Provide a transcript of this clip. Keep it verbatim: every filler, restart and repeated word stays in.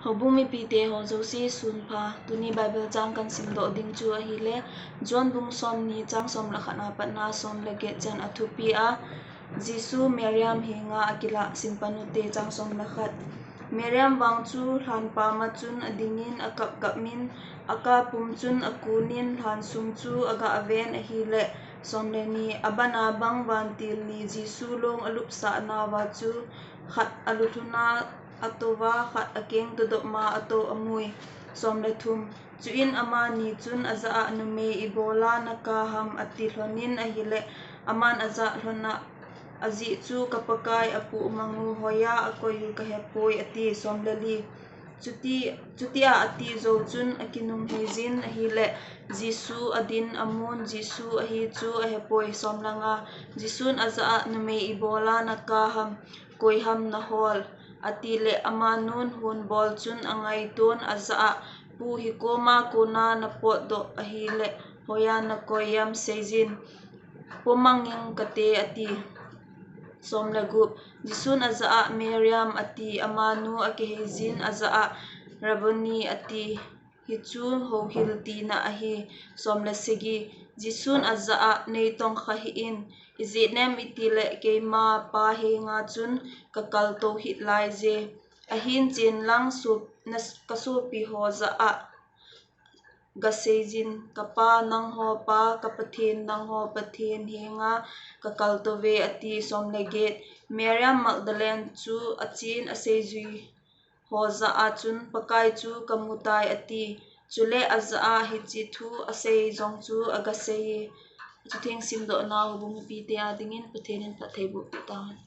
Houbung mipite ho jouse sunpha. Tuni Bible chang kahin simdoh ding chu ahile, John bung somni chang som le khat a patna som le get chan a thupi a, Jesu Mariam henga akilah. Simpan ute. Chang som le khat. Mariam vang chu lhanpam a chun adingin akapkap in, akapum chun akunin, lhan sung chu agah ven ahile, som le ni. Abana bang vantil ni Jesu long alupsah nauva chu khat alulhun a atouva, khat akeng todop ma atou amui. Som le thum. Chuin amani chun ajah a, Numei, ibola nakap ham, ati lhonin ahile, aman ajah lhon a, Ajeh chu ka Pakai apoh mang u, hoiya akoi u kahepoi, ati. Som le li. Chuti, chutia ati jou chun akinung heijin ahile, Jesu adin amun, Jesu ahi chu ahepoi. Som le nga. Jesun ajah a, Numei, ibola nakap ham, koi ham nahol, atile, amanun hunbol chun angaiton ajah a, Pu, hikoma kona napotdoh ahile, hoiya nakoi em seijin, pomang ing kate, ati. Som le gup. Jesun ajah a, Mariam, ati. Amanu akiheijin ajah a, Rabboni, ati. Hichu houhil tina ahi. Som le sagi. Jesun ajah a, Neitongkha hih in, ijeh inem itile keima Pa henga chun kakaltou hih laije. Ahin chen lang sop-, na, kasopi ho jah a gaseijin, Kapa nangho Pa, ka Pathen nangho Pathen henga kakaltouve, ati. Som le get. Mariam Magdalene chu achen aseijui ho jah a chun, Pakai chu kamutai, ati. Chule ajah a hiche thu asei jong chu agaseiye. Chutheng simdohna houbung mipite adingin Pathen in phatthei boh peh tahen.